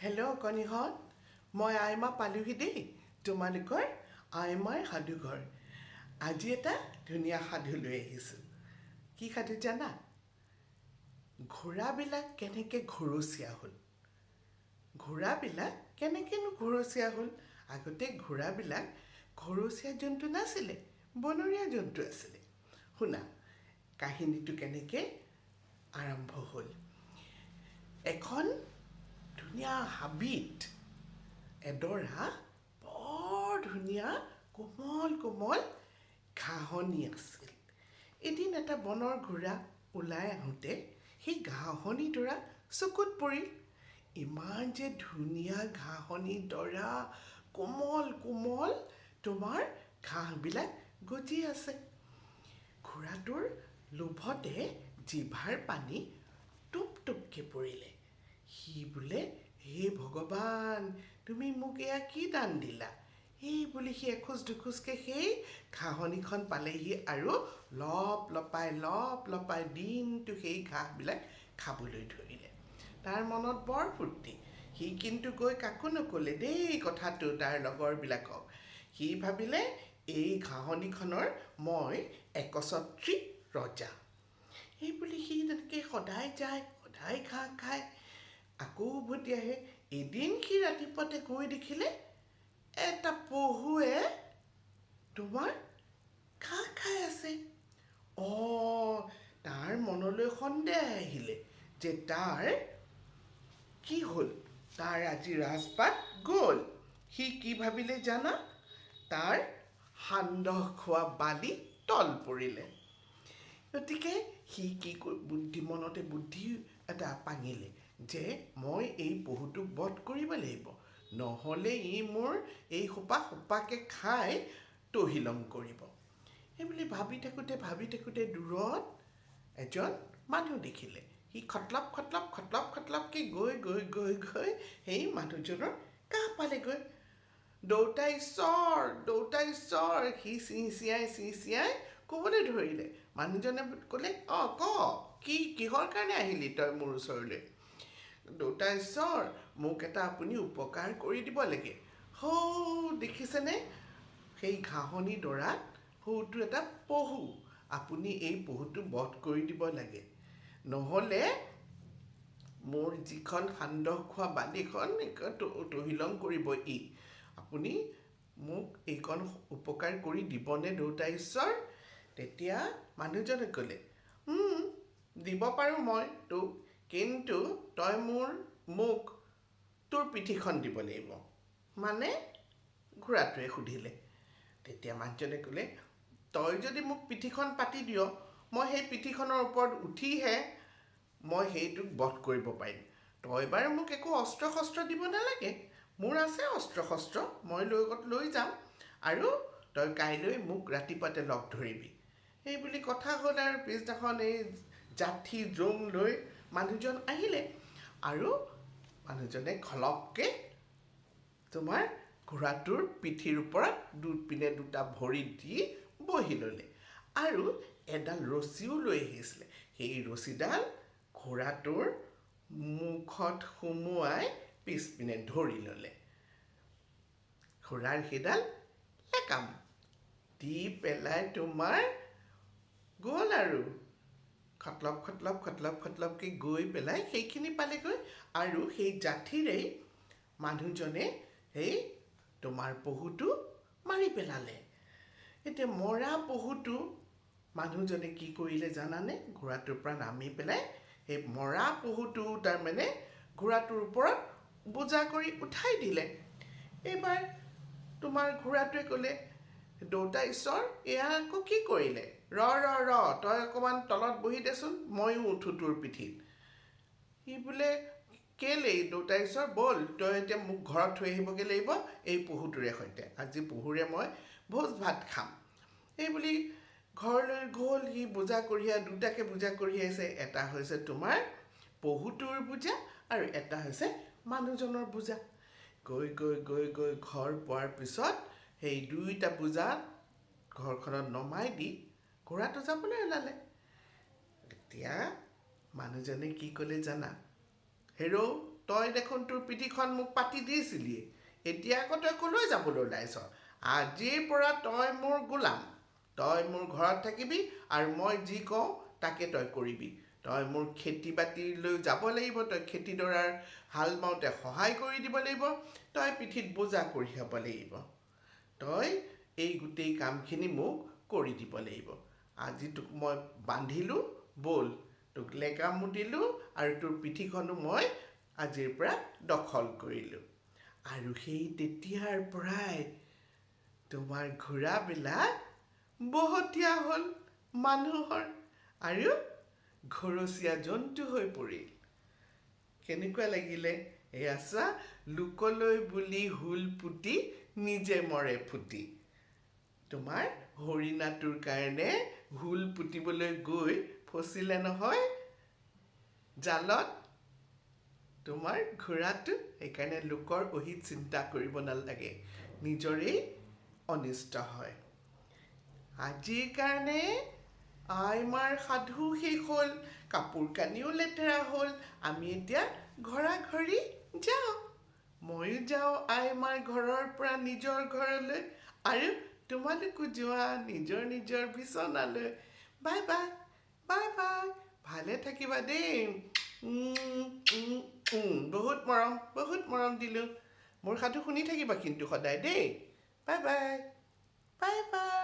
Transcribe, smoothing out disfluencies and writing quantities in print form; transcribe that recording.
Hello' কণিহঁত, মই আইমা পালোহি দেই, তোমালোকৰ আইমাৰ সাধুঘৰ। আজি এটা ধুনীয়া সাধু লৈ আহিছোঁ। কি সাধু জানা? ঘোঁৰাবিলাক কেনেকৈ ঘৰচীয়া হ'ল। ঘোঁৰাবিলাক কেনেকৈনো ঘৰচীয়া হ'ল? আগতে ঘোঁৰাবিলাক ঘৰচীয়া জন্তু নাছিলে, বনৰীয়া জন্তু আছিলে। শুনা, কাহিনীটো কেনেকৈ আৰম্ভ হ'ল। এখন ধুনীয়া হাবিত এডৰা বৰ ধুনীয়া কোমল কোমল ঘাঁহনি আছিল। এদিন এটা বনৰ ঘোঁৰা ওলাই আহোঁতে সেই ঘাঁহনিডৰা চকুত পৰিল। ইমান যে ধুনীয়া ঘাঁহনিডৰা, কোমল কোমল তোমাৰ ঘাঁহবিলাক গজি আছে। ঘোঁৰাটোৰ লোভতে জিভাৰ পানী টোপ টোপকৈ পৰিলে। সি বোলে, "হে ভগৱান, তুমি মোক এয়া কি দান দিলা?" এই বুলি সি এখোজ দুখোজকৈ সেই ঘাঁহনিখন পালেহি আৰু লপ লপাই লপ লপাই দিনটো সেই ঘাঁহবিলাক খাবলৈ ধৰিলে। তাৰ মনত বৰ ফূৰ্তি। সি কিন্তু গৈ কাকো নক'লে দেই কথাটো তাৰ লগৰবিলাকক। সি ভাবিলে, এই ঘাঁহনিখনৰ মই একছত্ৰী ৰজা। সেই বুলি সি তেনেকৈ সদায় যায়, সদায় ঘাঁহ খায়, আকৌ উভতি আহে। এদিন সি ৰাতিপুৱাতে গৈ দেখিলে এটা পহুৱে তোমাৰ ঘাঁহ খাই আছে। অঁ, তাৰ মনলৈ সন্দেহ আহিলে যে তাৰ কি হ'ল, তাৰ আজি ৰাজপাট গ'ল। সি কি ভাবিলে জানা? তাৰ সান্দহ খোৱা বালি তল পৰিলে। গতিকে সি কি বুদ্ধি, মনতে বুদ্ধি এটা পাঙিলে যে মই এই পহুটোক বধ কৰিব লাগিব, নহ'লে ই মোৰ এই সোপা সোপাকে খাই তহিলং কৰিব। সেইবুলি ভাবি থাকোঁতে ভাবি থাকোঁতে দূৰত এজন মানুহ দেখিলে। সি খটলপ খটলপ খটলপ খটলপকৈ গৈ গৈ গৈ গৈ সেই মানুহজনৰ কাষ পালেগৈ। "দৌতা ঈশ্বৰ, দৌতা ঈশ্বৰ," সি চি চিয়াই চি চিয়াই ক'বলৈ ধৰিলে। মানুহজনে ক'লে, "অঁ, ক, কি কিহৰ কাৰণে আহিলি তই মোৰ ওচৰলৈ?" "দৌতা ঈশ্বৰ, মোক এটা আপুনি উপকাৰ কৰি দিব লাগে। সৌ দেখিছেনে সেই ঘাঁহনি ডৰাত সৌটো এটা পহু। আপুনি এই পহুটো বধ কৰি দিব লাগে, নহ'লে মোৰ যিখন সান্দহ খোৱা বালিখন তহিলং কৰিব ই। আপুনি মোক এইকণ উপকাৰ কৰি দিবনে দৌতা ঈশ্বৰ?" তেতিয়া মানুহজনে ক'লে, "দিব পাৰোঁ মই তোক, কিন্তু তই মোক তোৰ পিঠিখন দিব লাগিব।" "মানে?" ঘোঁৰাটোৱে সুধিলে। তেতিয়া মানুহজনে ক'লে, "তই যদি মোক পিঠিখন পাতি দিয়, মই সেই পিঠিখনৰ ওপৰত উঠিহে মই সেইটোক বধ কৰিব পাৰিম। তই বাৰু মোক একো অস্ত্ৰ শস্ত্ৰ দিব নালাগে, মোৰ আছে অস্ত্ৰ শস্ত্ৰ, মই লগত লৈ যাম আৰু তই কাইলৈ মোক ৰাতিপুৱাতে লগ ধৰিবি।" সেই বুলি কথা হ'ল আৰু পিছদিনাখন এই যাঠি জোং লৈ মানুহজন আহিলে আৰু মানুহজনে খলপকৈ তোমাৰ ঘোঁৰাটোৰ পিঠিৰ ওপৰত দুপিনে দুটা ভৰি দি বহি ল'লে আৰু এডাল ৰছীও লৈ আহিছিলে। সেই ৰছীডাল ঘোঁৰাটোৰ মুখত সুমুৱাই পিছপিনে ধৰি ল'লে। ঘোঁৰাৰ সেইডাল লেকাম দি পেলাই তোমাৰ গ'ল আৰু খটলপ খটলপ খটলপ খটলপকৈ গৈ পেলাই সেইখিনি পালেগৈ আৰু সেই যাঠিৰেই মানুহজনে সেই তোমাৰ পহুটো মাৰি পেলালে। এতিয়া মৰা পহুটো মানুহজনে কি কৰিলে জানানে? ঘোঁৰাটোৰ পৰা নামি পেলাই সেই মৰা পহুটো তাৰমানে ঘোঁৰাটোৰ ওপৰত বোজা কৰি উঠাই দিলে। এইবাৰ তোমাৰ ঘোঁৰাটোৱে ক'লে, "দৌতা ঈশ্বৰ, এয়া আকৌ কি কৰিলে? ৰ ৰ ৰ, তই অকণমান তলত বহি দেচোন, ময়ো উঠোঁ তোৰ পিঠিত।" সি বোলে, "কেলেই দৌতা ঈশ্বৰ? ব'ল, তই এতিয়া মোক ঘৰত থৈ আহিবগৈ লাগিব এই পহুটোৰে সৈতে। আজি পহুৰে মই ভোজ ভাত খাম।" এই বুলি ঘৰলৈ গ'ল। সি বোজা কঢ়িয়াই, দুটাকে বোজা কঢ়িয়াইছে। এটা হৈছে তোমাৰ পহুটোৰ বোজা আৰু এটা হৈছে মানুহজনৰ বোজা। গৈ গৈ গৈ গৈ ঘৰ পোৱাৰ পিছত সেই দুয়োটা বোজা ঘৰখনত নমাই দি ঘোঁৰাটো যাবলৈ ওলালে। এতিয়া মানুহজনে কি ক'লে জানা? "হেৰৌ, তই দেখোন তোৰ পিঠিখন মোক পাতি দিছিলিয়ে, এতিয়া আকৌ তই ক'লৈ যাবলৈ ওলাইছ? আজিৰ পৰা তই মোৰ গোলাম। তই মোৰ ঘৰত থাকিবি আৰু মই যি কওঁ তাকে তই কৰিবি। তই মোৰ খেতি বাতিলৈ যাব লাগিব, তই খেতিডৰাৰ হাল বাওঁতে সহায় কৰি দিব লাগিব, তই পিঠিত বোজা কঢ়িয়াব লাগিব, তই এই গোটেই কামখিনি মোক কৰি দিব লাগিব। আজি তোক মই বান্ধিলোঁ, ব'ল তোক লেগামো দিলোঁ আৰু তোৰ পিঠিখনো মই আজিৰ পৰা দখল কৰিলোঁ। আৰু সেই তেতিয়াৰ পৰাই তোমাৰ ঘোঁৰাবিলাক বহতীয়া হ'ল মানুহৰ আৰু ঘৰচীয়া জন্তু হৈ পৰিল। কেনেকুৱা লাগিলে? এয়া চোৱা, লোকলৈ বুলি হুল পুতি নিজে মৰে ফুটি। তোমাৰ হৰিণাটোৰ কাৰণে হুল পুতিবলৈ গৈ ফচিলে নহয় জালত তোমাৰ ঘোঁৰাটো। সেইকাৰণে লোকৰ অহিত চিন্তা কৰিব নালাগে, নিজৰেই অনিষ্ট হয়। আজিৰ কাৰণে আইমাৰ সাধু শেষ হ'ল, কাপোৰ কানিও লেতেৰা হ'ল। আমি এতিয়া ঘৰা ঘৰি যাওঁ। ময়ো যাওঁ আইমাৰ ঘৰৰ পৰা নিজৰ ঘৰলৈ আৰু তোমালোকো যোৱা নিজৰ নিজৰ বিচনালৈ। বাই বাই, বাই বাই, ভালে থাকিবা দেই। বহুত মৰম, বহুত মৰম দিলোঁ। মোৰ সাধু শুনি থাকিবা কিন্তু সদায় দেই। Bye bye, bye bye.